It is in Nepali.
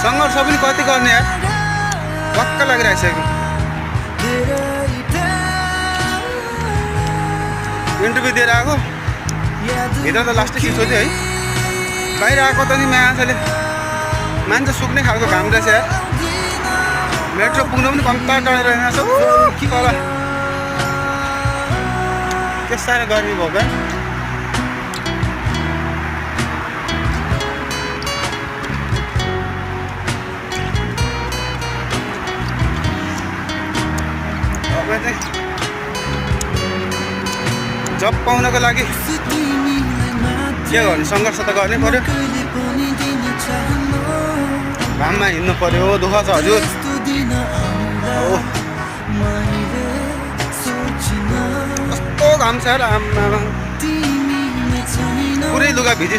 सङ्घर्ष पनि कति गर्ने यार, पक्क लागिरहेको इन्टरभ्यू दिएर आएको भित्र त लास्टै चिसो थियो है, बाहिर आएको त नि मान्छे सुक्ने खालको घाम रहेछ यार। मेट्रो पुग्नु पनि कम्ता टाढो रहेछ तल, के साह्रो गर्मी भएको क्या। अब चाहिँ जब पाउनको लागि के गर्ने, सङ्घर्ष त गर्नै पर्यो, घाममा हिँड्नु पर्यो, दुःख छ हजुर। कस्तो घाम छ यार, आम्मा पुरै लुगा भिजिसक्यो।